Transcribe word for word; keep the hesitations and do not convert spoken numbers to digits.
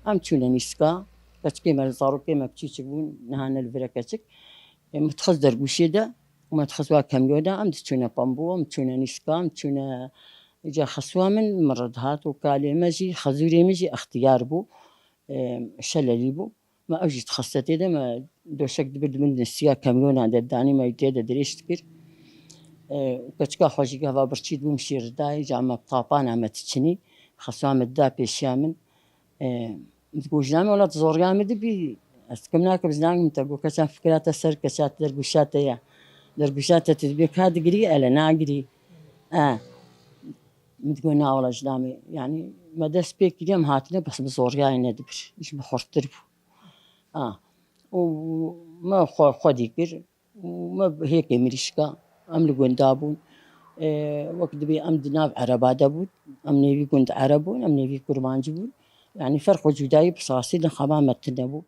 Em çûne nîska, keçikê me, zarokê me piçûçik bûn, niha ne li vir e keçik. E, min dixist dergûşê de, û me dixist wa kemyo de, em diçûne Pembû, em çûne nîska, em çûne îca xeswa min, min re dihat û kalê me jî, xezûrê min jî extiyar bû, e, şelelî bû. Me ew jî dixiste tê de, me doşek dibir di bin nisiya kemyona de danî, me wî tê de dirêj dikir. E, keçika xwe jî gava birçî dibû, min şîr dayê, îca me bi tapana me diçinî, xeswa me dida pêşiya min. E, min digot, jinamê wela tu zoriya min dibî, ez dikim nakim, jinamê min te got, keça fikira te ser, keça te dergûşa te ye. Dergûşa te tu dibê ka digirî, ele nagirî. E, min digot, na wela jinamê, yanî me dest pê kiriye, em hatine, bes bi zoriyayê nedibir. Ji min xurttir bû. A, û me xwe, xwedî kir. Û me hêkê mirîşka, em li gunda bûn. E, wek dibê em di nav ereba de bûn. Em nêvî gund ereb bûn, em nêvî kurmancî bûn. Yanî ferq û cudayî bi sasî li xema me tune bû.